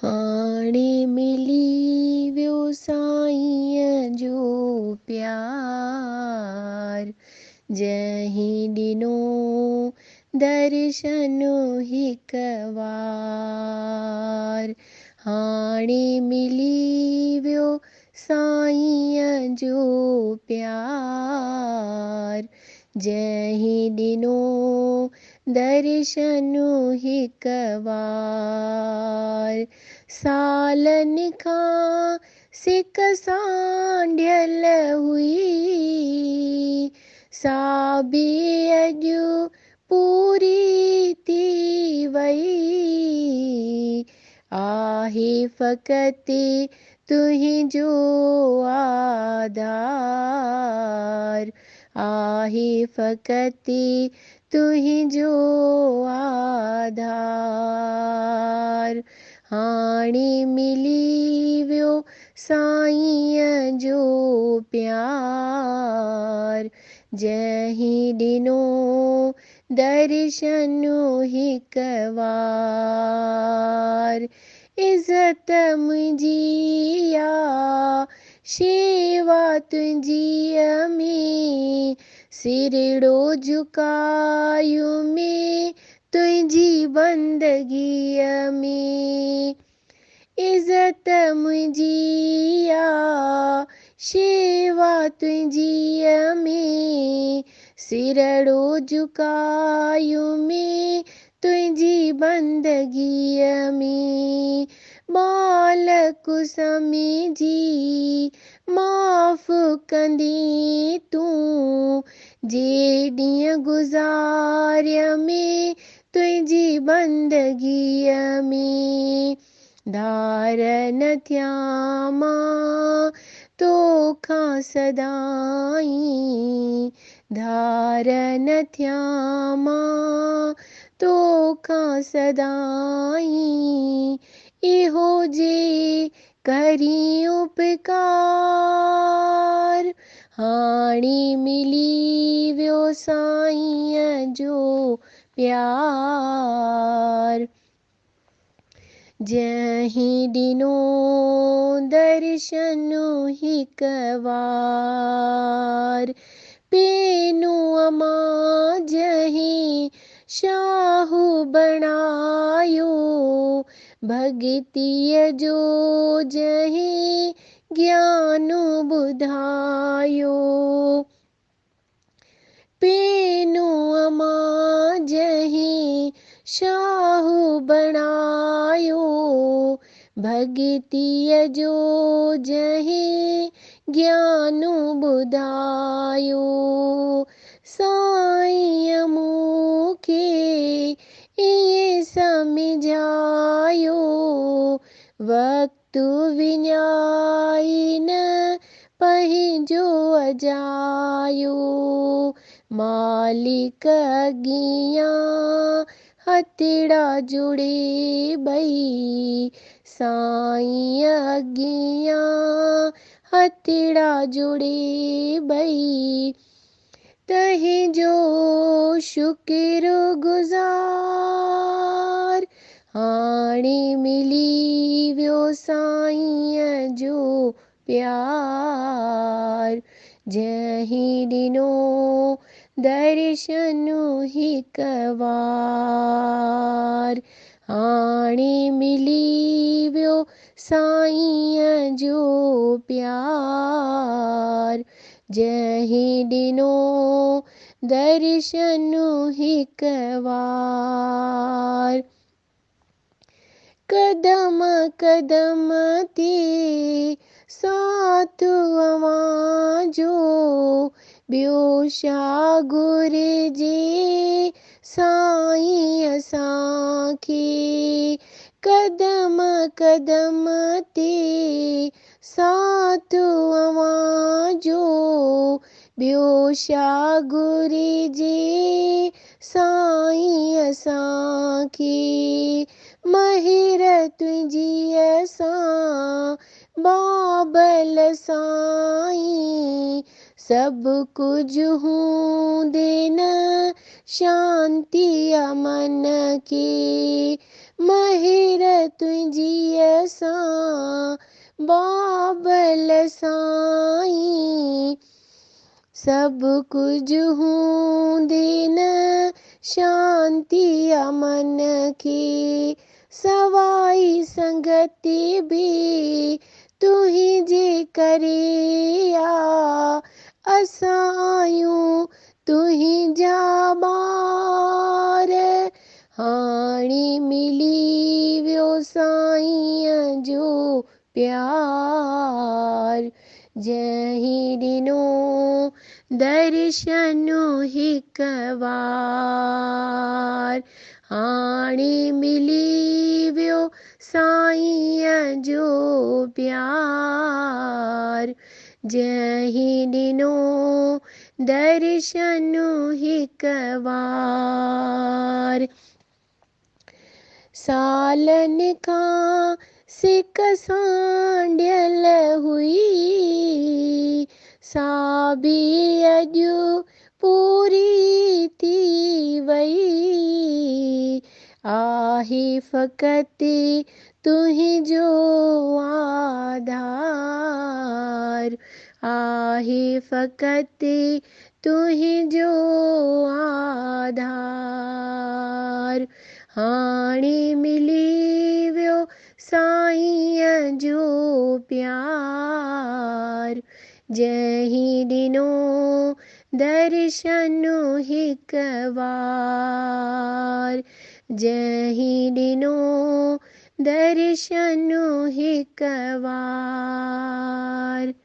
हाणे मिली वियो साईंअ जो प्यार, जंहिं ॾिनो दर्शन हिक वार। हाणे मिली वियो साईंअ जो प्यार, जंहिं ॾिनो दर्शन हिक वार। सालनि खां सिक सांढियल हुई, सा बि अॼु पूरी थी वई। आहे फ़क़ति तुंहिंजो आधार, आहे फ़क़ति तुंहिंजो आधार। हाणे मिली वियो साईंअ जो प्यार, जंहिं ॾिनो दर्शन हिक वार। इज़त मुंहिंजी आ शेवा तुंहिंजीअ में, सिरड़ो झुकायूं में तुंहिंजी बंदगीअ में। इज़त मुंहिंजी आ शेवा तुंहिंजीअ में, सिरड़ो झुकायूं में तुंहिंजी बंदगीअ में। बालक सम्झी माफ़ कंदी तूं, जे ॾींहं गुज़ारिय में तुंहिंजी बंदगीअ में। धार न थियां मां तोखां सदाई, धार न थियां मां तोखां सदाई। इहो जे करी उपकार, हाणे मिली वियो साईंअ जो प्यार, जंहिं ॾिनो दर्शन हिक वार। पेनु अमां जंहिं शाहू बणायो, भॻतीअ जो जंहिं ज्ञान ॿुधायो। पेनु अमां जंहिं शाहू बणायो, भॻतीअ जो जंहिं ज्ञान ॿुधायो। साईं मूंखे ईअं सम्झायो, वक़्तु विञाई न पंहिंजो अजायो। मालिक अॻियां हथड़ा जुड़े ॿई, साईं अॻियां हथड़ा जुड़े ॿई। तंहिंजो शुक्र गुज़ार, हाणे मिली वियो साईंअ जो प्यार, जंहिं ॾिनो दर्शन हिक वार। हाणे मिली वियो साईंअ जो प्यार, जंहिं ॾिनो दर्शन हिक वार। कदम कदम ते साथ अवां जो, ॿियो छा घुरिजे साईं असांखे। कदम कदम ते साथ अवां जो, ॿियो छा घुरिजे साईं असांखे। महिर तुंहिंजी असां बाबल साईं, सभु कुझु हूंदे न शांति आ मन खे। महिर तुंहिंजी بابل سائين. سڀ ڪجهه هوندي نه شانتي آ من کي، سوائي سنگتي به تنهنجي ڪري آ. اسان آهيون تنهنجا ٻار، هاڻي ملي ويو سائينءَ جو پيار. جنهن ڏنو درشن هڪ وار، هاڻي ملي ويو سائينءَ جو پيار. جنهن ڏنو درشن هڪ وار. سالن کان سڪ سانڍيل هئي، سا به اڄ پوري ٿي وئي. آهي فقط تنهنجو آڌار، آهي فقط تنهنجو آڌار. هاڻي ملي ويو سائينءَ جو پيار. جنهن ڏنو درشن هڪ وار، جنهن ڏنو درشن هڪ وار.